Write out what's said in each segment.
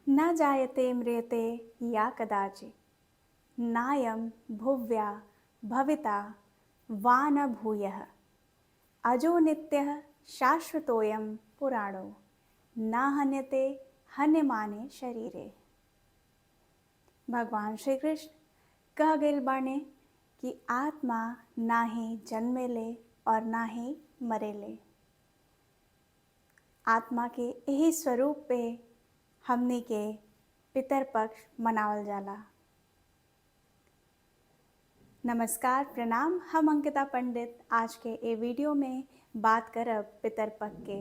न जायते म्रियते या कदाचि, नायं भुव्या भविता वा न भूयः। अजो नित्यः शाश्वतोऽयं पुराणो, न हन्यते हन्यमाने शरीरे। भगवान श्री कृष्ण कह गइल बाने कि आत्मा ना ही जन्मेले और ना ही मरेले। आत्मा के यही स्वरूप पे हमनी के पितर पक्ष मनावल जाला। नमस्कार, प्रणाम। हम अंकिता पंडित आज के ए वीडियो में बात करब पितर पक्ष के।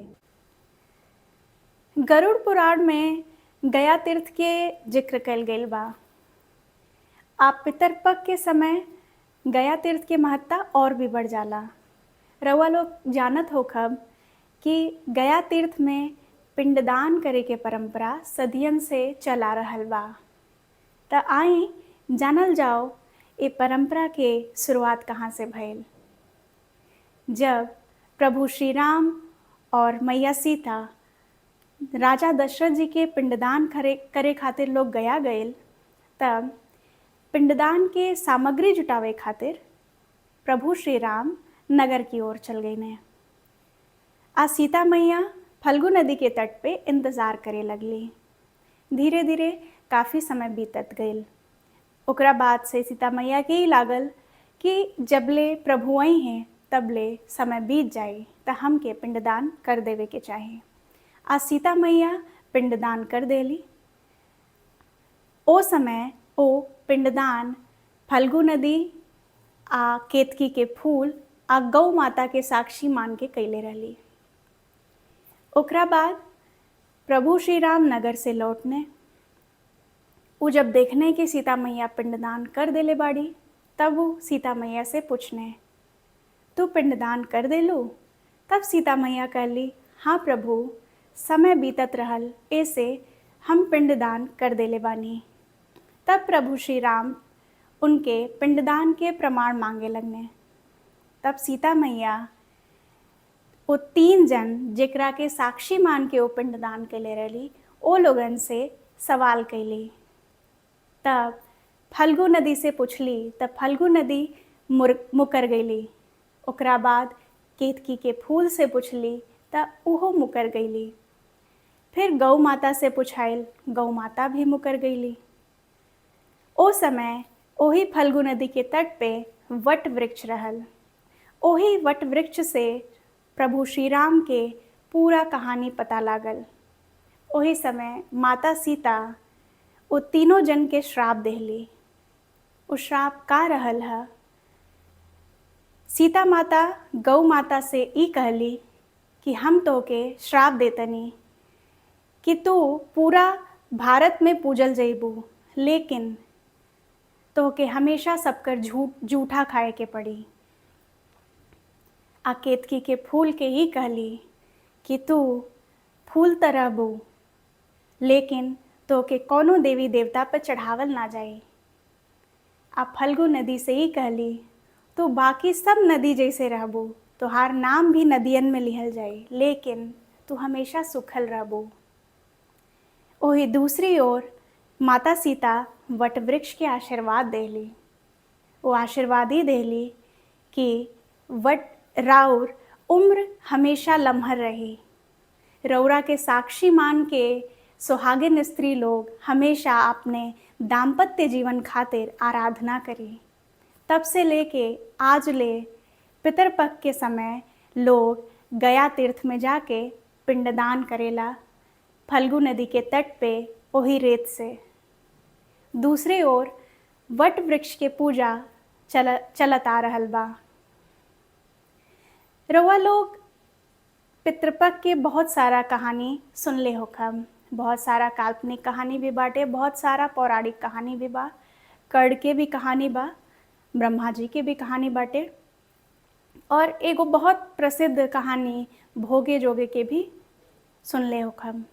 गरुड़ पुराण में गया तीर्थ के जिक्र कइल गइल बा। आप पितर पक्ष के समय गया तीर्थ के महत्ता और भी बढ़ जाला। रउआ लोग जानत होखब कि गया तीर्थ में पिंडदान करे के परंपरा सदियन से चला रहल बा। त आई जानल जाओ ए परंपरा के शुरुआत कहाँ से भइल। जब प्रभु श्री राम और मैया सीता राजा दशरथ जी के पिंडदान करे करे खातिर लोग गया गइल, तब पिंडदान के सामग्री जुटावे खातिर प्रभु श्री राम नगर की ओर चल गईने आ सीता मैया फल्गु नदी के तट पे इंतज़ार करे लगली। धीरे धीरे काफ़ी समय बीतत गइल। ओकरा बाद से सीता मैया के ही लागल कि जबले प्रभु आई हैं तबले समय बीत जाई, त हमके पिंडदान कर देवे के चाही। आ सीता मैया पिंडदान कर देली। ओ समय ओ पिंडदान फल्गु नदी आ केतकी के फूल आ गौ माता के साक्षी मान के कैले रहली। ओकरा बाद प्रभु श्री राम नगर से लौटने, उ जब देखने कि सीता मैया पिंडदान कर देले बाड़ी, तब उ सीता मैया से पूछने, तू पिंडदान कर देलू? तब सीता मैया कहली, हाँ प्रभु, समय बीतत रहल, ऐसे हम पिंडदान कर देले बानी। तब प्रभु श्री राम उनके पिंडदान के प्रमाण मांगे लगने। तब सीता मैया वो तीन जन जेकरा के साक्षी मान के वो पिंडदान कैले रहली, ओ लोगन से सवाल कैली। तब फल्गु नदी से पूछली, तब फल्गु नदी मुकर गईली। ओकरा बाद केतकी के फूल से पूछली, त उहो मुकर गईली। फिर गौ माता से पुछाइल, गौ माता भी मुकर गईली। ओ समय ओही फल्गु नदी के तट पे वट वृक्ष रहल। ओही वट वृक्ष से प्रभु श्री राम के पूरा कहानी पता लागल। ओही समय माता सीता वो तीनों जन के श्राप देहली। उ श्राप का रहल ह? सीता माता गौ माता से ई कहली कि हम तोहके श्राप देतनी कि तू पूरा भारत में पूजल जइबू, लेकिन तोहके हमेशा सबकर झूठ जूठा खाए के पड़ी। आ केतकी के फूल के ई कहली कि तू फूल त रहबू, लेकिन तोहके कोनो देवी देवता पर चढ़ावल ना जाई। आ फल्गु नदी से ही कहली, तू बाकी सब नदी जैसे रहबू, तोहार नाम भी नदियन में लिहल जाई, लेकिन तू हमेशा सुखल रहबू। ओही दूसरी ओर माता सीता वटवृक्ष के आशीर्वाद देली। वो आशीर्वाद ही देली कि वट राउर उम्र हमेशा लम्हर रही, रौरा के साक्षी मान के सुहागिन स्त्री लोग हमेशा अपने दाम्पत्य जीवन खातिर आराधना करी। तब से लेके आज ले पितरपक्ष के समय लोग गया तीर्थ में जाके पिंडदान करेला फल्गु नदी के तट पे ओही रेत से। दूसरे ओर वट वृक्ष के पूजा चलत आ रहल बा। रउआ लोग पितृपक्ष के बहुत सारा कहानी सुनले होखम। बहुत सारा काल्पनिक कहानी भी बाटे, बहुत सारा पौराणिक कहानी भी बा, कर्ण के भी कहानी बा, ब्रह्मा जी के भी कहानी बाटे, और एगो बहुत प्रसिद्ध कहानी भोगे जोगे के भी सुनले होखम।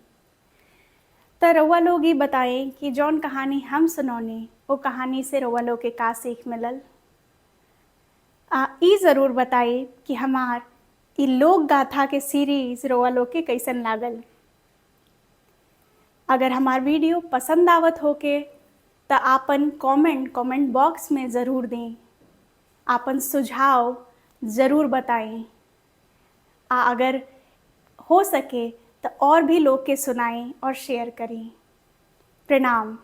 त रउआ लोग ई बताई कि जौन कहानी हम सुनौनी, वो कहानी से रउआ लोग के का सीख मिलल। आ ई ज़रूर बताई कि हमार ई लोक गाथा के सीरीज रउआ लोग के कैसन लागल। अगर हमार वीडियो पसंद आवत होके त आपन कमेंट कमेंट बॉक्स में ज़रूर दें। आपन सुझाव ज़रूर बताएं आ अगर हो सके तो और भी लोग के सुनाएं और शेयर करें। प्रणाम।